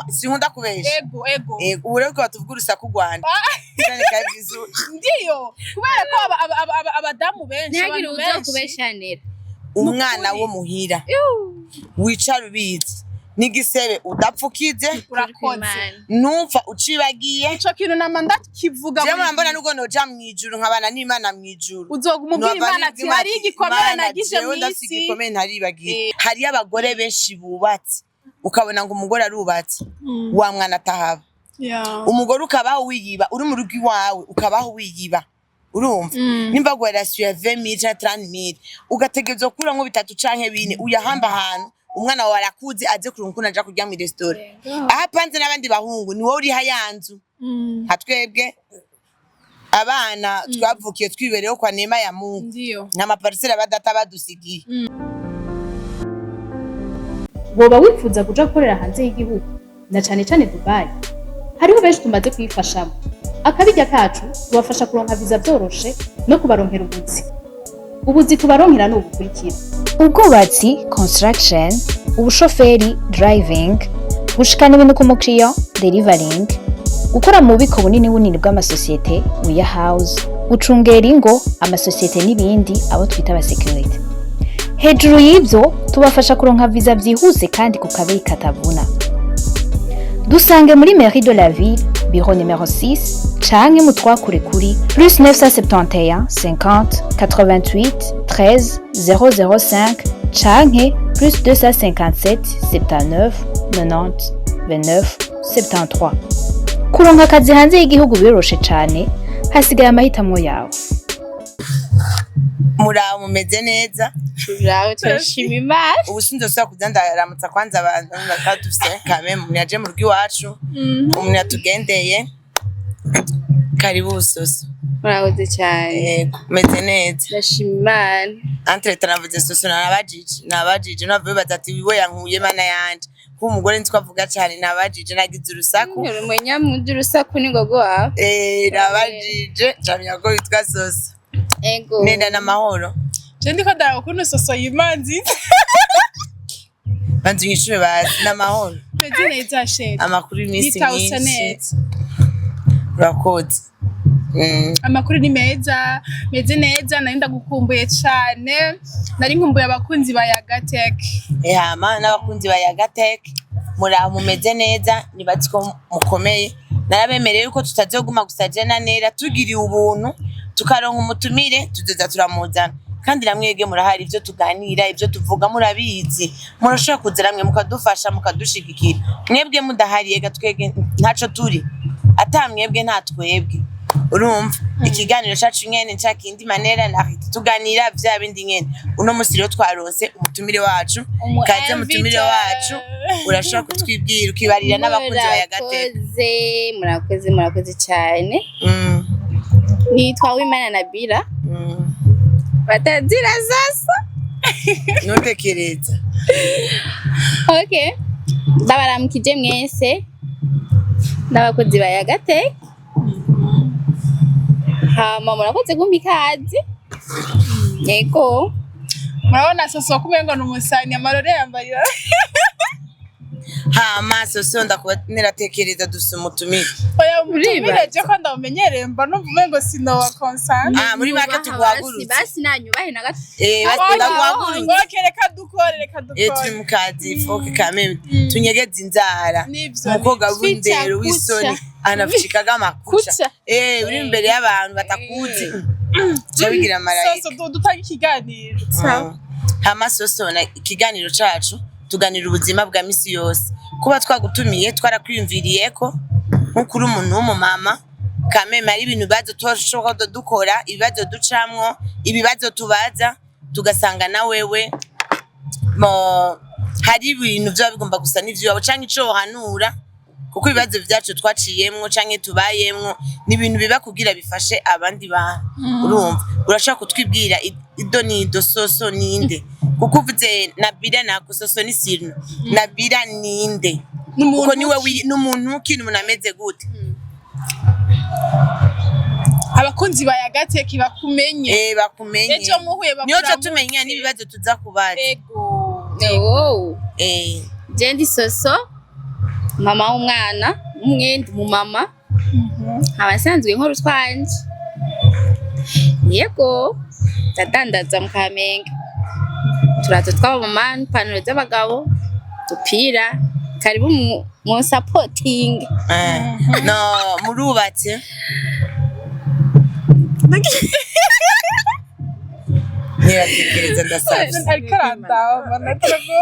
Sinkunda kubesha. Ego, ego. Ubu rero ko tuvuga urusaku rwanda. Ndiyo, kubera ko abadamu benshi, Ntihagire abantu benshi uzokubeshanira. Umwana wo muhira wicara ubizi n'igisebe udapfukize. Urakoze. Numva ucibagiye. Ico kintu nama ndakivuga. Jewe Buri murambona gihe. Nubwo noja mw'ijuru nkabana n'Imana mw'ijuru, Uzoguma ubwira Imana ati hari igikomere nagize ndafise mw'isi. Igikomere ntaribagiye. Hariyo abagore benshi bubatse, ukabona ngo umugore arubatse, wa mwana atahaba. Umugore ukabaho wiyiba, uri mu rugo iwawe ukabaho wiyiba, urumva nimba guha ration ya 20,000 canke 30,000, ugategerezwa gukuramwo bitatu canke bine, uyahamba ahantu umwana wawe arakuze aze kuronka ukuntu aja kurya mw'iresitora aho apanze n'abandi bahungu. Ni wowe uriha ya nzu. Nka twebwe abana twavukiye twibereyeho kwa neema ya Mungu, nta ma parcelles abadata badusigiye. Woba wifuza kuja gukorera hanze y'igihugu, na cane cane Dubai? Hariho benshi tumaze kuyifashamo. Akabirya kacu tubafasha kuronka viza vyoroshe no kubaronkera ubuzi. Ubuzi tubaronkera ni ubukurikira: ubwubatsi, construction, ubushoferi, driving, gushikana ibintu ku mukiriya, delivering, gukora mu bubiko bunini bunini bw'amasosiyete, warehouse, gucungera ingo, amasosiyete n'ibindi, abo twita aba security. Hejuru y'ibyo, tubafasha kuronka viza vyihuse kandi ku kabeyi katavuna. Dusange muri mairie de la ville, bureau numéro 6, canke mutwakure kuri plus 971 50 88 13 005 canke plus 257 79 90 29 73. Kuronka akazi hanze y'igihugu biroroshe cane, hasigaye amahitamo yawe. Muraho, mumeze neza? Turaho, turashima Imana. Ubu sinzosubira kuza ndaramutsa kwanza abantu bakadufise kame. Umuntu yaje mu rugo iwacu, umuntu yatugendeye, karibu Soso. Murakoze cyane. Yego, umeze neza? Ndashima Imana. Entre navuze Soso, nabajije navuye baza ati we yankuye mana yanje kuba umugore nzi ko avuga cyane. Nabajije nagize urusaku. Umunyamugi urusaku ni gogo wawe. Eh, nabajije ncamenya ko witwa Soso. Ego. Nenda n'amahoro? Je ndiko ndaraba ukuntu Soso yimanzi. Banza unyishure bazi n'amahoro. Meze neza, chérie. Amakuru y'iminsi Nitawusa myinshi. neza. Urakoze. Amakuru ni meza, meze neza. Nari ndagukumbuye cane, nari nkumbuye abakunzi ba Yagatech. Hama n'abakunzi ba Yagatech, muraho, mumeze neza? Nibazi ko mukomeye. Narabemereye yuko tutazoguma gusa je na Nera. Tugiriye ubuntu tukaronka umutumire, tuzoza turamuzana. Kandi namwebwe murahari, ivyo tuganira, ivyo tuvuga murabizi, murashobora kuza namwe mukadufasha, mukadushigikira. Mwebwe mudahari ega twebwe ntaco turi, ata mwebwe nta twebwe. Urumva ikiganiro cacu nyene ca kindi manera na tuganira vya bindi nyene. Uno musi rero twaronse umutumire wacu. Umu Kaze mutumire invité. wacu, urashobora kutwibwira ukibarira n'abakunzi ba Yagateka. Murakoze, murakoze, murakoze cyane. Nitwa Wimana Nabila, batazira sasa. Ntutekereza. Okay, ndabaramukije mwese n'abakozi ba Yagatech. Hama murakoze kumpa ikaze, yego. Murabona Soso kumengo ni umusani, amarore yambarira. Hama Soso, ndakuba neratekereza dufise umutumire. Oya, umutumire je ko ndawumenyereye, mba numva umengo sinowa consent. Ah, muri make tuguhagurutse. Basi nanyubahe na gato. Eh, basi ndaguhagurutse. Okay, reka dukore, reka Eh, turi dukore. mu kazi foke kameme, tunyegeze inzara. Nivyo. Umukobwa Nivyo. w'indero, Kucha, w'isoni, anafuchikaga amakucha. Kucha. Eh, uri imbere y'abantu batakuzi ca bigira marayika. Soso, dutange ikiganiro. Hama Soso, na ikiganiro cacu tuganira ubuzima bwa misi yose. Kuba twagutumiye, twarakwiyumviriyeko nk'uko uri umuntu w'umumama kameme, hari ibintu bibazo tuba dukora, ibibazo ducamwo, ibibazo tubaza, tugasanga na wewe mo hari ibintu vyoba bigomba gusa n'ivy'iwawe canke ico wohanura, kuko ibibazo vyacu twaciyemwo canke tubayemwo ni ibintu biba kugira bifashe abandi bantu. Urumva urashobora kutwibwira ido nido Soso ninde? Kuko uvuze Nabila nako Soso ni sirno. Nabila ninde? Kuko niwe n'umuntu ki? N'umuntu ameze gute? Abakunzi ba Yagatech bakumenye. Eh, bakumenye. Ejo muhuye niyo co bakuramutse. tumenya n'ibibazo tuza kubaza. Ego. Oh. Eh. Je ndi Soso. Mama w'umwana umwe, ndi umumama, nkaba nsanzwe nkora utwanje. Yego, ndadandaza mu Kamenge uturato tw'abamama n'ipantaro z'abagabo, udupira. Karibu mu supporting. No murubatse? Ntiratekereza, ndasavye. Ariko arandaba natego.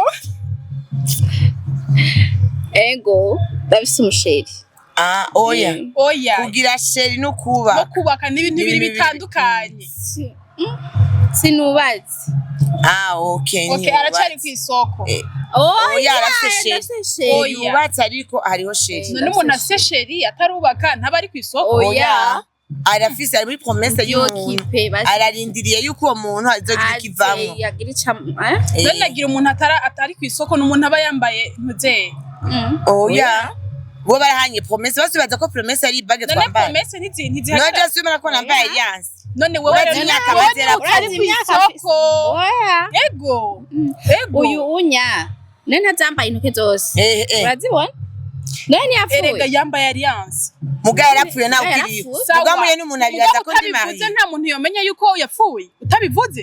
Ego, ndafise umuchéri. Ah, oya. Oya. Kugira chéri no No kubaka kubaka n'ibintu bibiri N'ibintu bibiri. bitandukanye. Sinubatse. Ah, okay. Okay, aracari ku isoko. Oya, arafise chéri. Ndafise chéri. Oya. Yubatse ariko hariho chéri. None umuntu afise chéri atarubaka ntaba ari ku isoko? Oya. Arafise, ari muri promesse y'umuntu. Yokipe basi. Ararindiriye yuko uwo muntu azogira ikivamwo. Yagira ica eh? None nagira umuntu atari ku isoko n'umuntu aba yambaye ntuzeye. Oya, bo barahanye promesse, bose baza ko promesse ari bague None twambaye. promesse None ntizihagarara. just ubona ko nambaye alliance. None wewe Urazi rero imyaka wowe bazera utari Urazi ku imyaka isoko. Oya. Ego, ego. Uyu unya none ntazambaye intoke zose? Urazibona none ntiyapfuye? Erega yambaye alliance. Muga yarapfuye nawe Muga ukiriho. yarapfuye. Muga muye n'umuntu abibaza Mugabo ko ndi utabivuze marié. nta muntu yomenya yuko yapfuye utabivuze.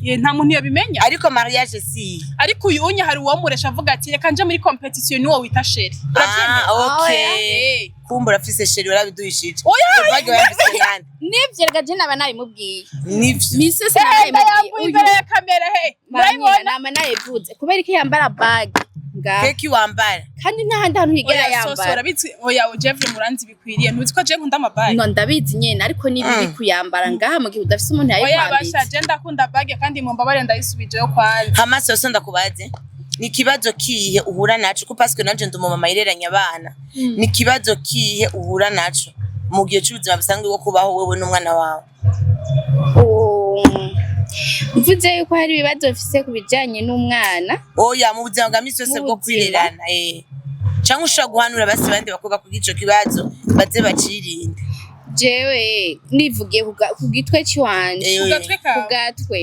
Ye, nta muntu yobimenya. Ariko mariage si Ariko uyu unya hari uwomuresha avuga ati reka nje muri compétition n'uwo wita chéri. Ah, okay. Kumbura afise chéri, warabiduhishije. Oya. Bague wayambitse nande? Nivyo rega, je naba nabimubwiye. Nivyo? Misi yose Eh, naba ndayambuye nabimubwiye. imbere ya kamera he? Murayibona, Murayibona? nama nabivuze. Kubera ko yambara bague ngaho Keki wambara. kandi n'ahandi hantu yigera Oya soso, yambara. urabizi. Oya Jeffrey, muranzi bikwiriye, ntuzi ko je nkunda amabague. No, ndabizi nyene, ariko ni bibi kuyambara ngaha mu gihe udafise umuntu Oya yayikwambitse. basha, je ndakunda bague kandi mumbabare, ndayisubijeyo kwanza. Hama soso, ndakubaze, ni ikibazo kihe uhura naco, ko parce que nanje ndi umumama yireranye abana, ni ikibazo kihe uhura naco mu gihe c'ubuzima busanzwe bwo kubaho wewe n'umwana wawe? Oh, mvuze yuko hari ibibazo mfise ku bijanye n'umwana? Oya, mu buzima bwa misi yose Mu bwo buzima. kwirerana, canke ushobora guhanura basi abandi bakobwa kugira ico kibazo baze bacirinde. Jewe nivugiye ku gitwe ciwanje, Eh. Ku gatwe ku kawe. gatwe,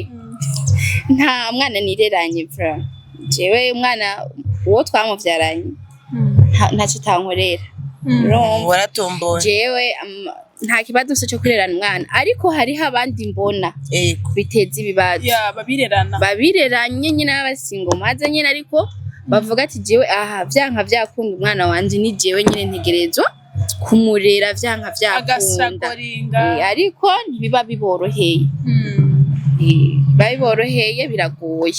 nta mwana nireranye vra. Jewe umwana uwo twamuvyaranye ntacyo utankorera. Urumva? Waratomboye. Jewe nta kibazo mfise co kurerana umwana, ariko hariho abandi mbona biteza ibibazo. Ya, babirerana. Babireranye nyine, b'abasingle mother nyine, ariko bavuga ati jewe aha vyanka vyakunda umwana wanje ni jewe nyine ntegerezwa kumurera vyanka vyakunda. Agasagoringa. Ariko ntibiba biboroheye. Biba biboroheye, biragoye.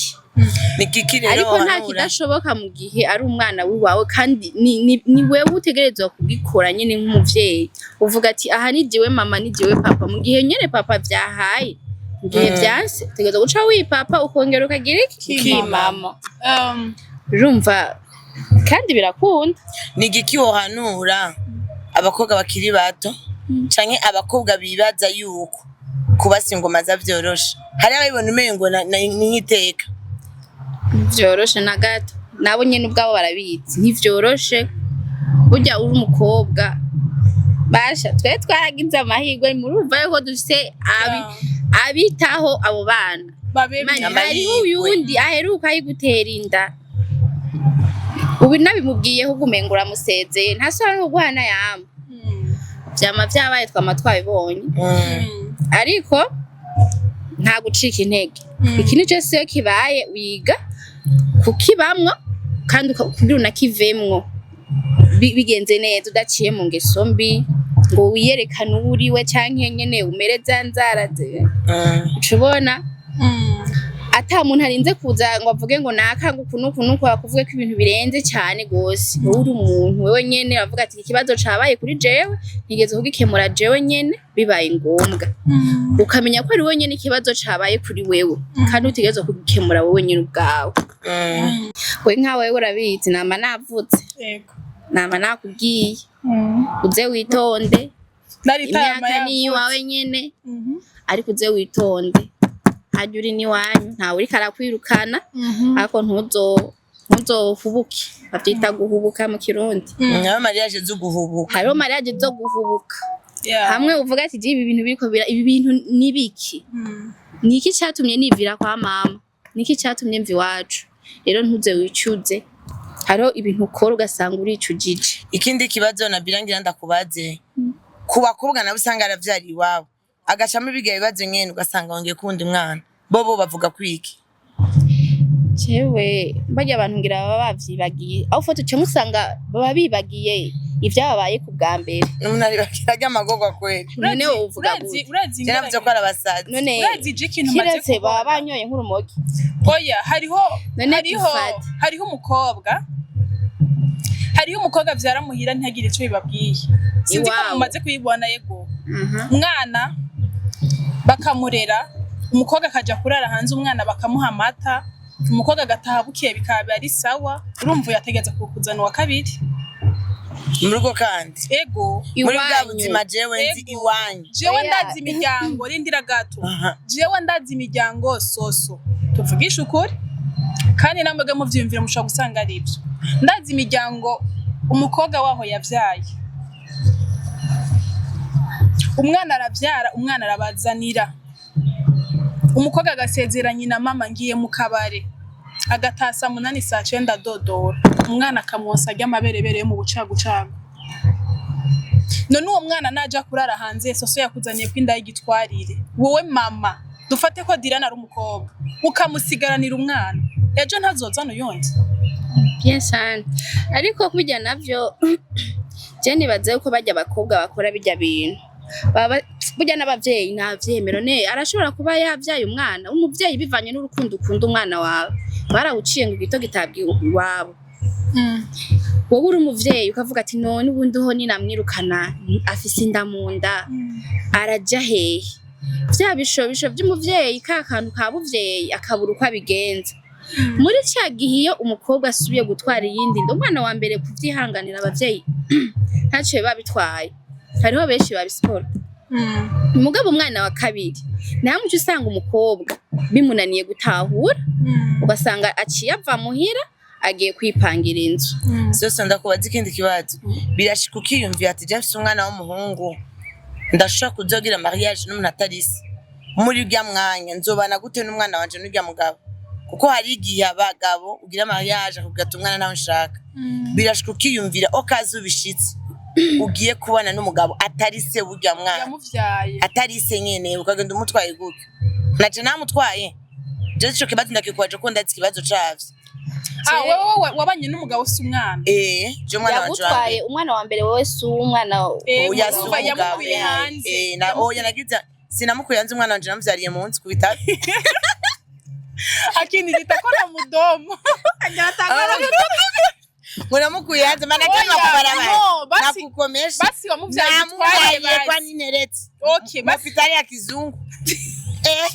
Ni kiki rero Ariko nta wahanura? kidashoboka mu gihe ari umwana w'iwawe kandi ni wewe utegerezwa kugikora nyine nk'umuvyeyi, uvuga ati aha ni jewe mama, ni jewe papa. Mu gihe nyene papa vyahaye, mu gihe vyanse, utegerezwa guca wipapa ukongera ukagira iki? Ukimama. Ukimama. Urumva, kandi birakunda. Ni igiki wohanura abakobwa bakiri bato canke abakobwa bibaza yuko kuba single mother vyoroshe? Hari ababibona umengo ni nk'iteka. Vyoroshe na gato, nabo nyene ubwabo barabizi, ntivyoroshe. Burya uri umukobwa basha, twe twaragize amahirwe, murumva yuko dufise abitaho abo bana. Babemye. Mani, Amahirwe. hariho uyundi aheruka ayigutera inda, ubu nabimubwiyeho ugumenga uramusezeye, ntasubira no kuguhana yama. Vyama vyabaye, twama twabibonye. Ariko nta gucika intege. Ikintu cyose iyo kibaye wiga kukibamwo kandi kugira unakivemwo bigenze neza, udaciye mu ngeso mbi ngo wiyerekane uwo uriwe canke nyene umere za nzara uca ubona ata muntu arinze kuza ngo avuge ngo naka ngo uku nuku nuku, akuvuge ko ibintu birenze cyane gose. Wowe uri umuntu, wewe nyene avuga ati ikibazo cabaye kuri jewe ntigeze kugikemura jewe nyene, bibaye ngombwa ukamenya ko ari wowe nyene ikibazo cabaye kuri wewe kandi utegerezwa kugikemura wowe nyene ubwawe. We nka wewe urabizi, nama navutse, nama nakubwiye uze witonde. Naritaye. Imyaka ni iwawe nyene, ariko uze witonde, harya uri n'iwanyu, ntawe uriko arakwirukana, ariko ntuzohubuke. Bavyita guhubuka mu Kirundi. Nayo mariage zo guhubuka. Hariho mariage zo guhubuka, hamwe uvuga ati ibi bintu biriko bira, ibi bintu ni biki? Ni iki catumye nivira kwa mama? Ni iki catumye mva iwacu? Rero ntuze wicuze. Hariho ibintu ukora ugasanga uricujije. Ikindi kibazo nabira ngira ndakubaze, ku bakobwa nabo usanga aravyara iwabo, agacamo ibiga bibazo nyene, ugasanga wongeye kuwundi mwana, bo bavuga kwiki? Jewe barya abantu ngira baba bavyibagiye, aho ufata uca usanga baba bibagiye ivyababaye ku bwa mbere. Umuntu aribakiraga amagorwa kweli. None wowe uvuga Urazi gute? urazi Je navuze ko ari abasazi. None Urazi je ikintu maze kiretse baba kubona? banyoye nk'urumogi. Oya, hariho None hariho dufate. Hariho umukobwa avyara muhira ntihagire ico bibabwiye. Sinzi ko Iwabo. mumaze kuyibona. Yego, umwana bakamurera, umukobwa akaja kurara hanze, umwana bakamuha amata, umukobwa agataha bukeye, bikaba ari sawa. Urumva yategeza kukuzana uwa kabiri. Mu rugo kandi? Ego. Muri bwa Iwanyu. buzima jewe nzi. Ego. Iwanyu. Jewe Oya. ndazi imiryango, rindira gato. Aha. Jewe ndazi imiryango, soso, tuvugishe ukuri, kandi namwebwe muvyiyumvira mushobora gusanga ari ibyo. Ndazi imiryango umukobwa waho yavyaye, umwana aravyara, umwana arabazanira, umukobwa agasezera nyina: "Mama, ngiye mu kabare." Agataha saa 8, saa 9 adodora, umwana akamwonsa, arya amaberebere yo mu bucagucagu. None uwo mwana naja kurara hanze, soso, yakuzaniye ko inda y'igitwarire, wowe mama, dufate ko Dirana ari umukobwa, ukamusigaranira umwana, ejo ntazozana uyundi? Bien sana, ariko kurya navyo je nibaza yuko barya abakobwa bakora bijya bintu baba burya n'abavyeyi ntavyemero. Ne arashobora kuba yavyaye umwana, umuvyeyi bivanye n'urukundo ukunda umwana wawe, barawuciye ngo igito gitabwa iwabo. Wowe uri umuvyeyi ukavuga ati: "None ubundi ho ninamwirukana afise inda mu nda, araja hehe?" Vya bishobisho vy'umuvyeyi, ka kantu ka buvyeyi, akabura uko abigenza. Muri ca gihe iyo umukobwa asubiye gutwara iyindi nda, umwana wa mbere kuvyihanganira abavyeyi ntaco biba bitwaye, hariho benshi babisipora. Mugabo umwana wa kabiri ntamuco, usanga umukobwa bimunaniye gutahura, ugasanga aciye ava muhira agiye kwipangira inzu. Sose, ndakubaza ikindi kibazo. Birashika ukiyumvira ati: "Je mfise umwana w'umuhungu, ndashobora kuzogira mariage n'umuntu atari se. Muri urya mwanya nzobana gute n'umwana wanje n'urya mugabo?" Kuko hari igihe abagabo ugira mariage akubwira ati: "Umwana nawe nshaka." Birashika ukiyumvira okazi ubishitse ugiye kubana n'umugabo atari se w'urya mwana, yamuvyaye, atari se nyene, ukagenda umutwaye gutyo. Naje namutwaye je, ico kibazo ndakikwaje ko ndazi ikibazo cavyo. Ah, wewe wabanye n'umugabo si umwana? Eh, je umwana wanje wa mbere. Yagutwaye umwana wa mbere, wowe si umwana? Oya, si Urumva umugabo. yamukuye hanze. Eh, na oya, nagize sinamukuye hanze, umwana wanje namuvyariye mu nzu ku bitaro. Akinirita ko na mudomo. Ngo namukuye hanze mana? Oya, kama kubarabara no, basi- nakukomesha. Basi wamuvyaye gitwaye. Namuvyariye kwa Basi nineretse okay, basi. hospitali ya kizungu, eh.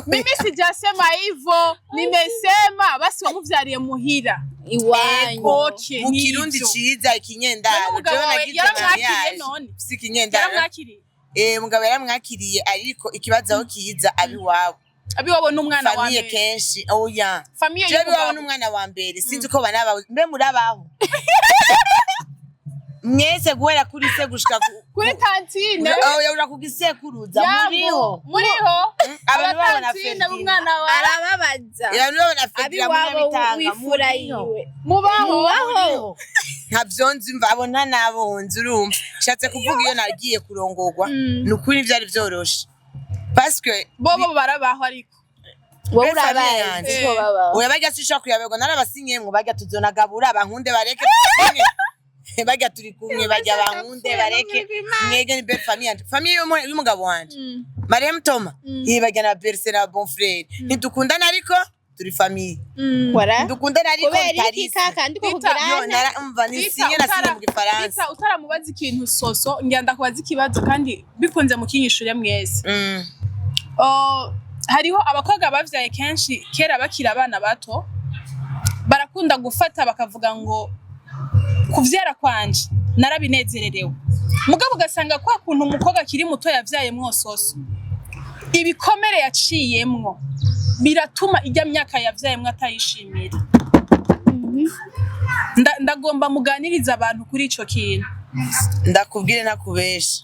Mimi sijasema hivyo, nimesema basi wamuvyariye muhira. Iwanyu. Okay, Mu Kirundi nivyo. ciza, ikinyendaro. None umugabo Jewe wawe nagize yaramwakiriye? mariage. None? Si ikinyendaro. Yaramwakiriye? Eh, umugabo yaramwakiriye, ariko ikibazo aho kiza, abiwabo Abiwabo n'umwana wa famille mbere? kenshi oya. Famille Jewe abiwabo y'umugabo. n'umwana wa mbere, sinzi ko banabaho. Mbe murabaho mwese guhera kuri se gushika Kuri tantine. Oya, ura kugisekuruza. Yabo, Muriho? Muriho? Abantu babona Abatantine Ferdinand. b'umwana wawe. Arababaza. Abantu babona Ferdinand. Abiwabo Munyabitanga. wifura Muriho? yiwe. Mubaho? Mubaho. Ntavyo nzi, mva abo nta nabo nzi. Urumva nshatse kuvuga, iyo nagiye kurongorwa, ni ukuri vyari vyoroshe parce que Bobo barabaho ariko? Wowe Be famille urabazi yanje. ko babaho? Oya, barya sinshobora kuyaberwa, narabasinyemwo. Barya tuzonagabura, bankunde bareke, turi kumwe. Barya turi kumwe, barya bankunde bareke, mwege ni belle famille yanje, famille y'umugabo wanje, Mariam Toma, yibarya na Berse na bon frère. Ntidukundana ariko turi famille. Wara Ntidukundana ariko kubera iki? ntarisi. Kakandi ko Rita, Yo, kugirana. umva nisinye, nasinye mu Gifaransa. Rita, utaramubaza ikintu, soso, ngenda kubaza ikibazo kandi bikunze mukinyishure mwese. Oh, hariho abakobwa bavyaye kenshi kera bakiri abana bato, barakunda gufata bakavuga ngo: "Kuvyara kwanje narabinezererewe." Mugabo ugasanga kwa kuntu umukobwa akiri muto yavyaye mwososo, ibikomere yaciyemwo biratuma ijya myaka yavyayemwo atayishimira. Ndagomba muganiriza abantu kuri ico kintu. Ndakubwire ntakubesha.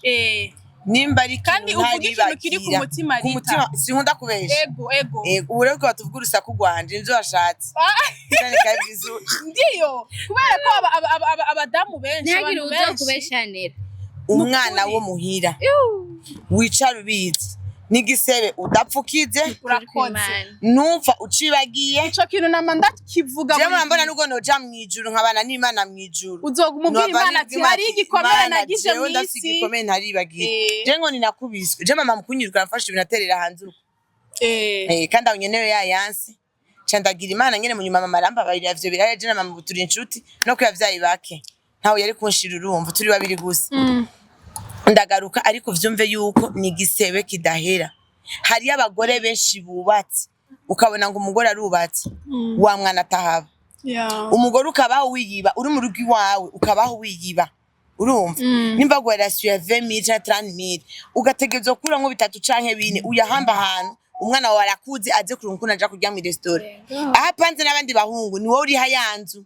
Nimba ari Kandi ikintu uvuge ikintu kiri ku ntaribagira. mutima, Ku Rita. mutima sinkunda kubesha. Ego, ego. Ego, ubu rero ko batuvuga urusaku rwanje nivyo washatse. Ah. Reka bizu. Ndiyo, kubera ko abadamu benshi, Ntihagire abantu benshi uzokubeshanira. Umwana Nukuri. wo muhira wicara ubizi n'igisebe udapfukize, Urakoze. nupfa ucibagiye. Ico kintu nama ndakivuga Jewe buri murambona gihe. nubwo noja mw'ijuru nkabana n'Imana mw'ijuru, Uzoguma ubwira Imana ati hari igikomere nagize jewe ndafise mw'isi. igikomere ntaribagiye. Je ngo ninakubiswe, je mama mukunyiruka yamfashe ibintu aterera hanze uruko. Kandi aho nyenewe ya yansi ca ndagira Imana nyene, munyuma mama arambabarira, ivyo biraya. Je na mama ubu turi inshuti, no ko yavyaye bake ntawe yari kunshira, urumva turi babiri gusa. Ndagaruka, ariko vyumve yuko ni igisebe kidahera. Hariyo abagore benshi bubatse, ukabona ngo umugore arubatse, wa mwana atahaba. Umugore ukabaho wiyiba, uri mu rugo iwawe ukabaho wiyiba, urumva nimba guha ration ya 20,000 canke 30,000, ugategerezwa gukuramwo bitatu canke bine uyahamba ahantu umwana wawe arakuze aze kuronka ukuntu aja kurya mw'iresitora aho apanze n'abandi bahungu. Ni wowe uriha ya nzu.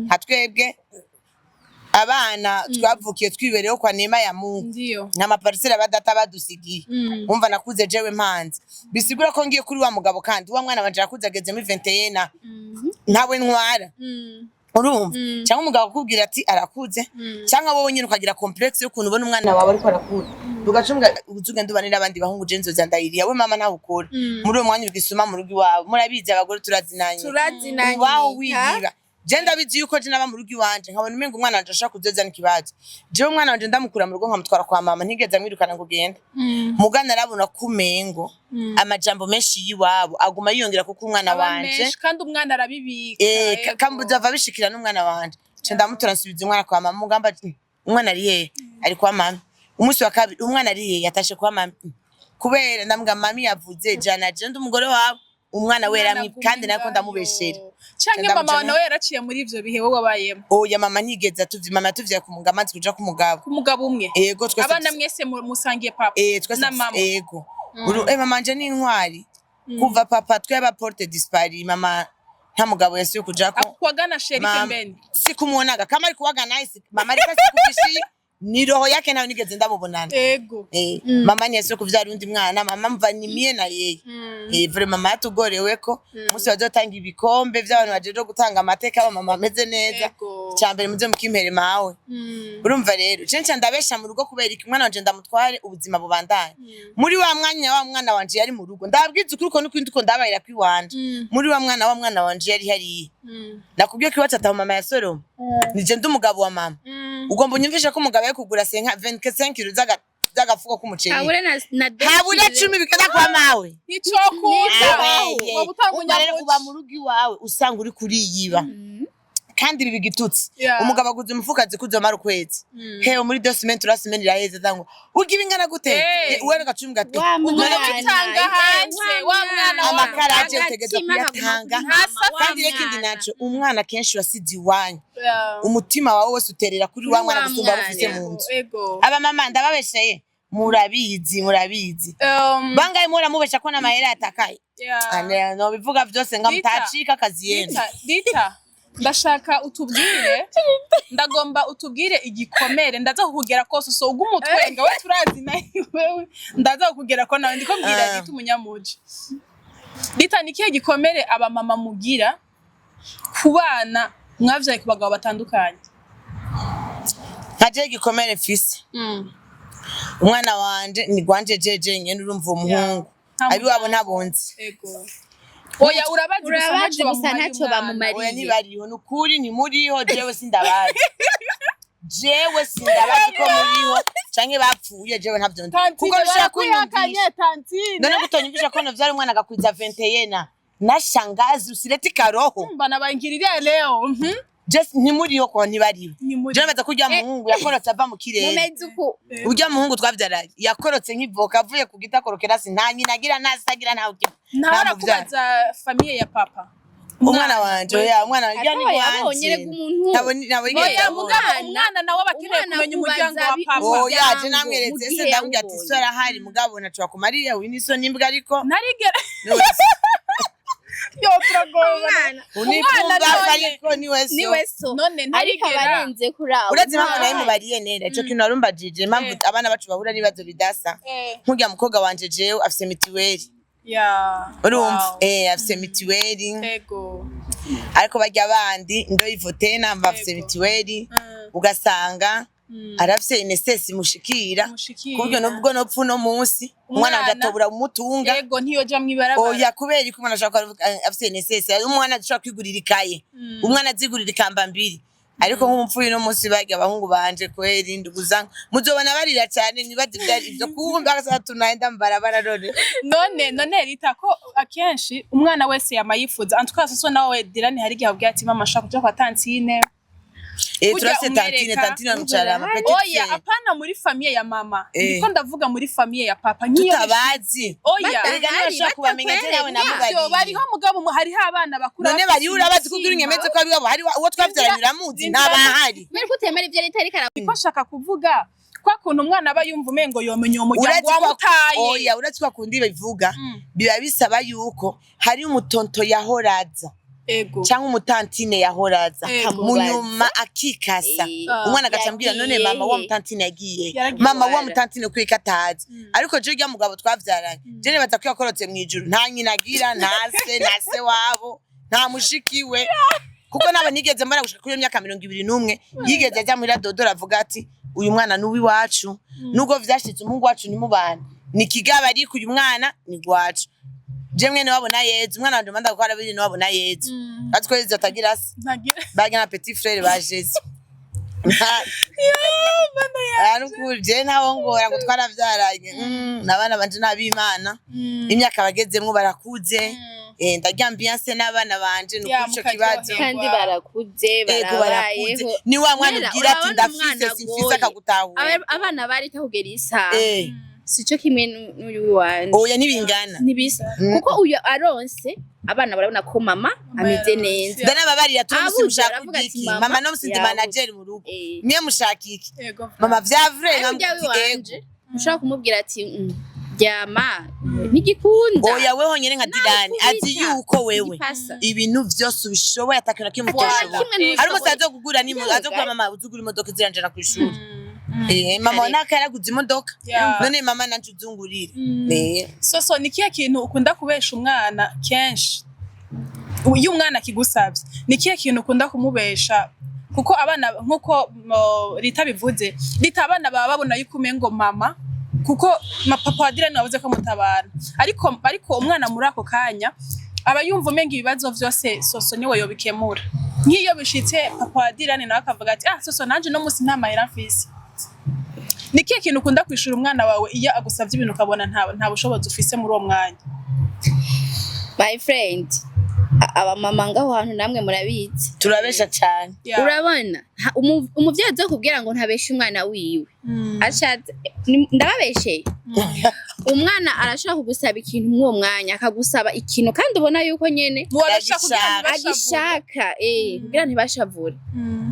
Nka twebwe abana twavukiye twibereyeho kwa neema ya Mungu, nta ma parcelles abadata badusigiye. Umva, nakuze jewe mpanze, bisigura ko ngiye kuri wa mugabo kandi wa mwana wanje arakuze ageze muri 21, ntawe ntwara. Urumva, cyangwa umugabo akubwira ati arakuze, cyangwa wowe nyine ukagira complexe y'ukuntu ubona umwana wawe ariko arakura, ugacunga ugenda ubane n'abandi bahungu, je nzoza ndayiriya we mama ntawe ukora. Muri uwo mwanya ugisuma mu rugo iwawe, murabizi abagore turazinanye. Turazinanye. Ubaho wiyiba. Je ndabizi yuko je naba mu rugo iwanje nkabona umenga umwana wanje ashaka kuzozana ikibazo. Jewe umwana wanje ndamukura mu rugo nkamutwara kwa mama, ntigeze amwirukana ngo ugende. Mugana arabona ko umengo amajambo menshi y'iwabo aguma yiyongera kuko umwana Aba wanje menshi kandi umwana arabibika. Kambuza ava bishikira n'umwana wanje. Nca ndamutora nsubiza umwana kwa mama. Mugamba ati umwana ari hehe? Ari kwa mama. Umunsi wa kabiri umwana ari hehe? Yatashe kwa mama. Kubera ndambwa mami yavuze jana je ndi umugore wawe, umwana we yaramwi kandi nako ndamubeshera. Canke mama wawe Ndamujana. nawe yaraciye muri ivyo bihe wowe wabayemo? Oya, mama ntigeze atuvye. Mama yatuvyaye ku mugabo, amaze kuja ku mugabo. Ku mugabo umwe? Ego, twese. Abana mwese musangiye papa Twese. na mama? Ego. Mama wanje ni intwari. Kuva papa tweba porte disparu, mama nta mugabo yasuye kujako. Akuwagana sheri Mama, pembeni? Sikumuonaga kama alikuwaga nice mama alikuwa sikubishi ni roho yake nayo nigeze ndamubonana. Mama ntiyasuye kuvyara undi mwana. Mama mva ni mie na yeye. Vraiment mama yatugoreweko. Umunsi bazotanga ibikombe vy'abantu bajeje gutanga amateka aba mama ameze neza, icambere muze mukimpere mawe. Urumva rero je nca ndabesha mu rugo kubera iki? Umwana wanje ndamutware, ubuzima bubandanye. Muri wa mwanya wa mwana wanje yari mu rugo, ndababwiza ukuri uko n'ukundi uko ndabayira kwiwanje. Muri wa mwana wa mwana wanje yari hariya, nakubwiye ko iwacu ataho mama yasoroma, nije ndi umugabo wa mama. Ugomba unyumvishe ko umugabo yari kugura 25 kilo z'agafuko k'umuceri, Habure na habura 10 bigeza kwa mawe. Nicokunda. Abaye. Ngo gutanga Umva rero, unyamuci. uba mu rugo iwawe usanga uri kuriyiba kandi ibi bigitutsi. Umugabo aguze umufuka azi ko uzomara ukwezi, hewe muri 2 semaines, 3 semaines iraheze, tangwa ugira ingana gute? Wewe gacumi gate. Wa Uguma mwana, ubitanga hanze, wa mwana wa Amakara aje utegereza Agatima kaguma kuyatanga. kuri mama, wa Kandi reka indi mwana. naco, umwana kenshi wasize iwanyu, umutima wawe wose uterera kuri wa Kuri mwana wa gusumba abo ufise mwana. mu nzu. Abamama ndababesheye, murabizi, murabizi. Bangaye muramubesha ko n'amahera yatakaye? No bivuga vyose nga Rita, mutacika akazi yenu. Rita, Rita, ndashaka utubwire, ndagomba utubwire igikomere. Ndaza kukugera kose, so uguma utwenga we, turazi nawe wewe. Ndaza kukugera ko nawe ndiko mbwira. Rita umunyamuji, Rita, ni ikihe gikomere abamama mugira ku bana mwavyaye ku bagabo batandukanye? Nkaje igikomere mfise, umwana wanje ni gwanje jeje nyene, urumva umuhungu Nta abiwabo muryango. ntabonzi. Ego, oya, urabazi gusa. Urabazi Ntacyo gusa bamumariye ntacyo umwana. bamumariye. Oya, ntibariho, ni ukuri ntimuriho. Jewe sindabazi, jewe sindabazi ko muriho canke bapfuye, jewe ntavyo nzi. Tantine, Kuko bishobora barakwihakanye, kunyumvisha tantine. None gutonyumvisha ko novyara umwana agakwiza 21 na shangazi usireti karoho. Bana bangiriria leo. Just ntimuriho ko ntibariho. Ntimuriho. Jewe baza kurya muhungu yakorotse ava mu kirere. Mumeze uku. Urya muhungu twavyaranye yakorotse nk'ivoka avuye ku giti akorokera si nta nyina agira, nta se agira, ntawe ugira. Ntawe Nta muvyara. arakubaza famille ya papa? Umwana wanje, oya, umwana wanje Atoya ni abonye wanje. rega umuntu. Ntabwo Oya, yigeze mugabo abona. umwana nawe aba akeneye Umwana kumenya umuryango wa akubaza papa. Oya, je Umuryango, namweretse mu se, gihe ndamubwira ati yawubonye. so arahari, mugabo ntaco bakumariye, uyu ni so n'imbwa ariko Ntarigera Yo, turagomba. Umwana Unipumba none- ariko niwe so. niwe so. None Ariko ntarigera. abarenze kuri abo Urazi impamvu nta- nawe mubariye nera ico kintu warumbajije, impamvu abana bacu bahura n'ibibazo bidasa? Nkurya mukobwa wanje jewe afise mituweli. Urumva? Wow. Afise mituweli. Ariko barya bandi ndoyivotena bafise mituweli, ugasanga arafise INSS imushikira. Mushikira. Kuburyo nubwo nopfa uno munsi, umwana wanje Umwana. atobura umutunga. Ego, ntiyoja mw'ibarabara. Oya, kubera ko umwana ashobora kuba afise INSS, umwana ashobora kwigurira ikaye, umwana azigurira ikamba mbiri. Ariko nk'umupfuyi uno munsi, barya abahungu banje kweri nduguza muzobona barira cyane, nibaze ivyari ivyo kumva agasaba tunaenda mubarabara none. None Rita, ko akenshi umwana wese yama yifuza, en tout cas soso nawe Dirani, hari igihe abwira ati: "Mama, shaka kuja kwa tantine." Burya Turafise tantine. umwereka- Tantine bamucarama petite Oya, sœur. apana muri famille ya mama. Eh. Ndiko ndavuga muri famille ya papa, nk'iyo Tutabazi. Oya. Erega ntibashobora kubamenya, je nawe namubariye. Ivyo bariho, mugabo hariho abana bakura None bafise bariho, urabazi kugira imitima. unyemeze ko ari wabo? Hari uwo twavyaranye uramuzi? Ntabahari. Kubera ko utemera ivyo leta ariko Niko nshaka kuvuga kwa kuntu umwana aba yumva umengo yomenya uwo muryango Urazi ko wamutaye. Oya, urazi ko akundi bivuga, biba bisaba yuko hari umutonto yahoraza cyangwa umutantine yahoraza, Ego. mu nyuma akikasa. Umwana agaca ambwira: "None Yagiye mama, wa he? mutantine yagiye?" Yaragiye. Mama, wa Wara. mutantine kwika atazi. Ariko je urya mugabo twavyaranye, je nibaza ko yakorotse mw'ijuru. Nta nyina agira, nta se, nta se wabo, nta mushiki we, kuko nabo nigeze mbona gushika kuri iyo myaka 21 yigeze aja muhira dodora avuga ati: "Uyu mwana ni uw'iwacu, nubwo vyashitse umuhungu wacu nimubana ni kigaba, ariko uyu mwana ni gwacu." Je mwene wabo na Yezu, umwana wanje manda gukora biri wabo na Yezu, atwo Yezu atagira se. Ntagira. Barya na petit frère ba Jésus. Arukuri je ntawo ngora ngo twaravyaranye. N'abana banje n'abimana, imyaka bagezemwo barakuze. Ndarya ambiance n'abana banje, ni Ya, ukuri ico kibazo. mukaryoherwa. Kandi barakuze. Ego, barakuze. Barabayeho. Ni wa mwana Nera, ubwira ati: urabona "Ndafise, umwana simfise," agoye. akagutahura. Abana barita kugera isaha, sico kimwe n'uyu wanje. Oya, ntibingana. Ntibisa, kuko uyu aronse abana barabona ko mama ameze neza. Ndanababarira turi musi Abuze, mushaka aravuga ati, iki? "Mama, Mama, no musi ndi yabuze." manager mu rugo. Mwe mushaka iki? Ego. Mama, vya vrai. Ariko ujya Nkamubwira ati, wiwanje ushobora kumubwira ati: "Ryama ntigikunda." Oya, we honyene nka Dirani azi Nakubita. yuko wewe Igipasa. ibintu vyose ubishoboye, atakintu na kimwe Nta utoshoboye. kimwe Hari umunsi ntushoboye. azokugura ni Yewe, azokugura, mama, uzugura imodoka iziranjana kw'ishuri. Mama naka yaraguze imodoka. None mama, nanje uzungurire. Soso, ni kihe kintu ukunda kubesha umwana kenshi? Iyo umwana akigusabye, ni kihe kintu ukunda kumubesha? Kuko abana, nkuko Rita bivuze, Rita, abana baba babona yuko umengo mama, kuko papa wa Dirani wabuze ko mutabara, ariko umwana muri ako kanya aba yumva umenga ibibazo vyose Soso niwe yobikemura. Nk'iyo bishitse papa wa Dirani nawe akavuga ati: "Ah, Soso, nanje no musi nta mahera mfise," ni kihe kintu ukunda kwishura umwana wawe iyo agusavye ibintu ukabona nta bushobozi ufise muri uwo mwanya? My friend, abamama ngaho hantu namwe murabizi. Turabesha cyane. Urabona umuvyeyi azokubwira ngo ntabeshe umwana wiwe, ashatse ndababesheye. Umwana arashobora kugusaba ikintu mw'uwo mwanya, akagusaba ikintu kandi ubona yuko nyene Muwabesha kugira Agishaka. ntibashavure. Agishaka, kugira ntibashavure.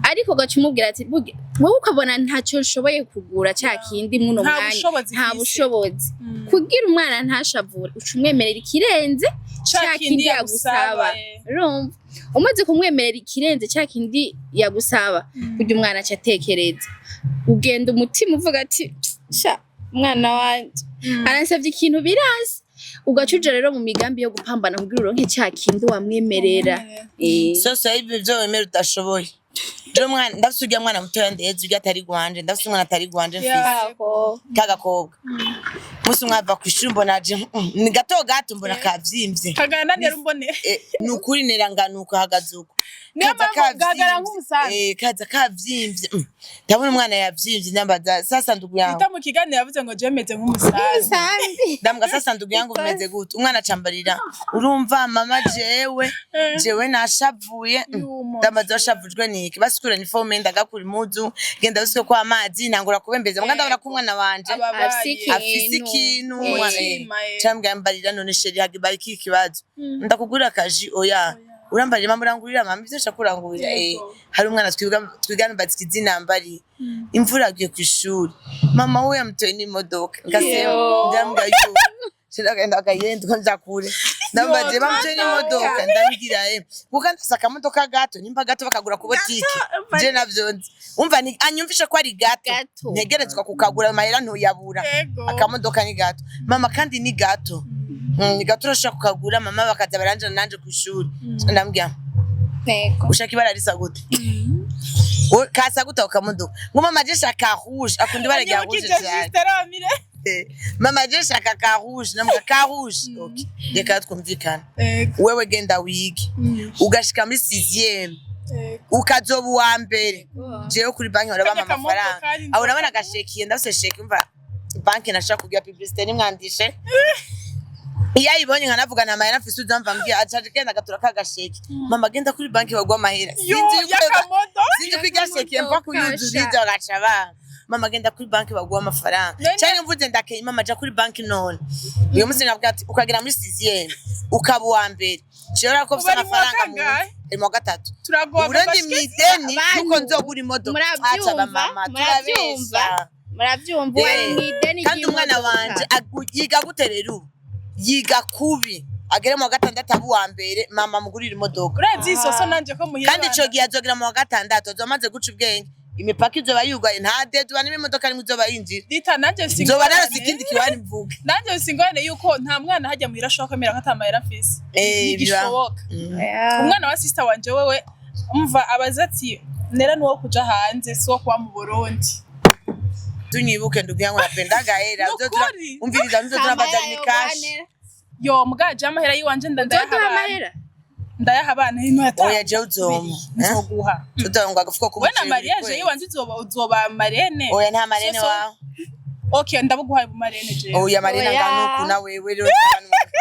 Ariko ugaca umubwira ati: "Burya wowe ukabona ntacyo nshoboye kugura ca kindi mw'uno Nta mwanya, bushobozi nta mfise." bushobozi." Kugira umwana ntashavure, uca umwemerera ikirenze Ca ca kindi kindi yagusaba, yagusaba. Urumva umaze kumwemerera ikirenze ca kindi yagusaba, kugira umwana aca atekereza, ugenda umutima uvuga ati: "Sha, umwana wanje aransavye ikintu biranse." Ugaca uja rero mu migambi yo gupambana kugira uronke ca kindi wamwemerera. Sose, ibyo byo wemera udashoboye. Je mwana ndafise, urya mwana mutoya ndeze, urya atari gwanje, ndafise umwana atari gwanje mfise. Aho. K'agakobwa, umunsi umwe ava kw'ishuri, mbona aje, ni gato gato, mbona kavyimvye. Kagana nari mbone. Ni ukuri neranganuka hagaze uko. Niyo Kaza mpamvu gahagarara kavyimvye. nk'umusambi. Kaza kavyimvye. Ndabona umwana yavyimvye, ndambaza: "Sasa ndugu yangu?" Rita mu kiganiro yavuze ngo je meze nk'umusambi. Umusambi. Ndambwa: "Sasa ndugu yangu, bimeze gute?" Umwana acambarira: "Urumva mama, jewe nashavuye." Y'umuntu. Ndambaza: "Washavujwe niki?" Basikura uniforme, ndagakura impuzu, genda basuke ko amazi, ntangura kubembeza, muga ndabona ko umwana wanje Ababaye. Afise ikintu. Afise ikintu. Umwana, Umutima, eh. cambwira: "Mbarira none chéri, hagibaye iki kibazo? Ndakugurira akaji?" "Oya." "Urambarira mama, urangurira mama ivyo nshaka kurangurira." Hari umwana twiga twigana batika izina mbari, imvura yagiye kw'ishuri, mama we yamutoye n'imodoka, ngasema, Yo. ndambwira yo shira agenda akagenda nza kure. Ndambaje bamuje n'imodoka, ndabwira kuko ndafise akamodoka gato, nimba gato bakagura ku botike, je navyo nzi. Umva, ni anyumvisha ko ari gato. Gato. Ntegerezwa kukagura, amahera ntuyabura. Akamodoka ni gato mama, kandi ni gato. Ni gato, urashobora kukagura mama, bakaza baranjana nanje kw'ishuri. Ndambwira: "Ushaka ibara risa gute? Kasa gute ako kamodoka?" Ngo: "Mama, je shaka rouge." Akunda ibara rya rouge Anyibukije cyane. Juste Ramire. "Mama, je shaka ka rouge." Namubwira: "Ka rouge, okay, reka twumvikana. Wewe genda wige, ugashika muri sixième, ukazoba uwa mbere, jewe kuri banki barabampa Kajya kamodoka amafaranga." ari Abo urabona agashekiye, ndafise chèque. Umva, banki nashaka kugira publicité, nimwandishe iyo ayibonye nkanavuga nta mahera mfise, uzamva mbwira aca genda agatura ka gasheke: "Mama, genda kuri banki baguha amahera." Yo. Sinzi yuko Yakamodo. Sinzi ko irya chèque mva kuyuzuriza, bagaca banga: "Mama, genda kuri banki baguha amafaranga." Cyangwa mvuze ndakeye: "Mama, ja kuri banki none uyu munsi." Navuga ati ukagera muri sixième ukaba uwa mbere, nshobora ko mfise Ubu ari mu wa amafaranga mu kangahe? Ari mu wa gatatu. Turagowe. Uburundi mw'ideni Bantu, nuko nzogura imodoka. murabyumva, Aca bamama, murabyumva. turabesha. Murabyumva, uwo ari mw'ideni Kandi umwana ry'imodoka. wanje yiga gute rero? Ubu yiga kubi, agere mu wa gatandatu abe uwa mbere, mama mugurira imodoka. Urazi isoso nanje ko muhira Kandi ico gihe azogera mu wa gatandatu azoba amaze guca ubwenge, imipaka izoba yugaye, nta deduwa n'imodoka nimwe izoba yinjira. Rita, nanje Nzoba narose singorane. ikindi kiwani mvuge. Nanje singorane yuko nta mwana hajya muhira ashobora kwemera ko atamahera afise. Ntigishoboka. Umwana wa sister wanje wewe, umva, abaza ati nera nuwo kuja hanze, si wo kuba mu Burundi. Tunyibuke ndugu yangu, napendaga hera. Nukuri. Umviriza, nzo turabazana Amahera imikashi. yoganera. Yo, mugaje amahera yiwanje Uzoduha ndayaha abana. amahera. Ndayaha abana ino yata. Oya, jewe uzompa. Nzoguha. Tutongwa agafuko We na k'umuceri. mariage Buri kwezi. yiwanje uzoba marraine. Oya, nta marraine Soso. wawe. Okay, ndabuguhaye bu marraine jewe. Oya, marraine Oya. angana uku na wewe rero.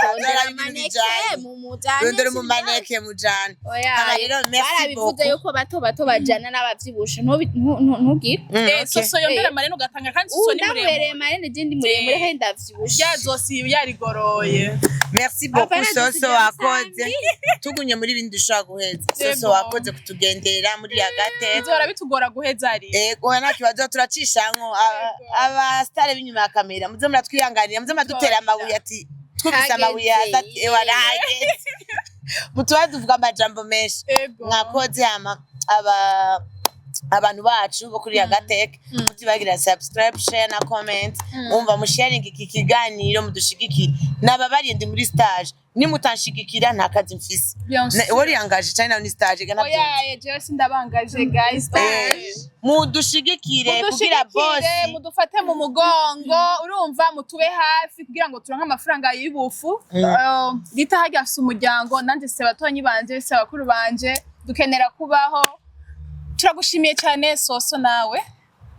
Rondera amaneke mumujane. Rondera umumaneke mujane. Oya, Hama rero, merci barabivuze beaucoup. yuko bato bato bajana n'abavyibushe. Ntugire. Eh, soso yombera marraine ugatanga, kandi soso Ubu ni muremure. ndamubereye marraine, je ndi muremure kandi ndavyibushe. Rya zosi yarigoroye. Merci beaucoup. Apana, Soso, dusigaye wakoze. Tugumye muri bindi dushobora guheza. Soso, wakoze kutugendera muri Agateka. Bizora bitugora guheza ari. Ego, nta kibazo, turacishamwo. Abasitari b'inyuma ya kamera, muze muratwihanganira, muze muradutera amabuye, ati twumvise amabuye hasi, ati ewa nahageze, mutuba tuvuga amajambo menshi. Mwakoze. Hama aba abantu bacu bo kuri Agateka, mutibagira subscribe, share na comment. Mwumva, musharing iki kiganiro, mudushigikire. Nababariye, ndi muri stage, nimutanshigikira nta kazi mfise. Bien sûr. Wari yangaje cyane nawe ni stage gana. Oya, jewe sindabangaje guys. Mudushigikire kugira Mudushigikire, boss mudufate mu mugongo, urumva, mutube hafi kugira ngo turonke amafaranga y'ubufu. Rita harya afise umuryango, nanje se batonyi banje, se bakuru banje, dukenera kubaho. Turagushimiye cyane Soso nawe.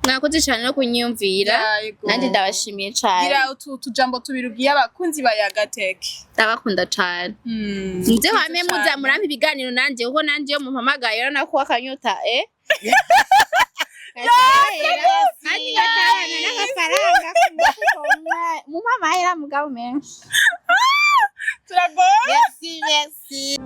Mwakoze cyane no kunyumvira. Yego. Nanjye ndabashimiye cyane. Gira utu tujambo tubiri ubwiye abakunzi ba Yagateke. Ndabakunda cyane. Nze wame muza murampa ibiganiro nanjye, kuko nanjye iyo mumpamagaye urabona ko akanyota kandi gatahana n'agafaranga ku mufuko. Mumpa amahera mugabo menshi. Turagoye. Merci, merci.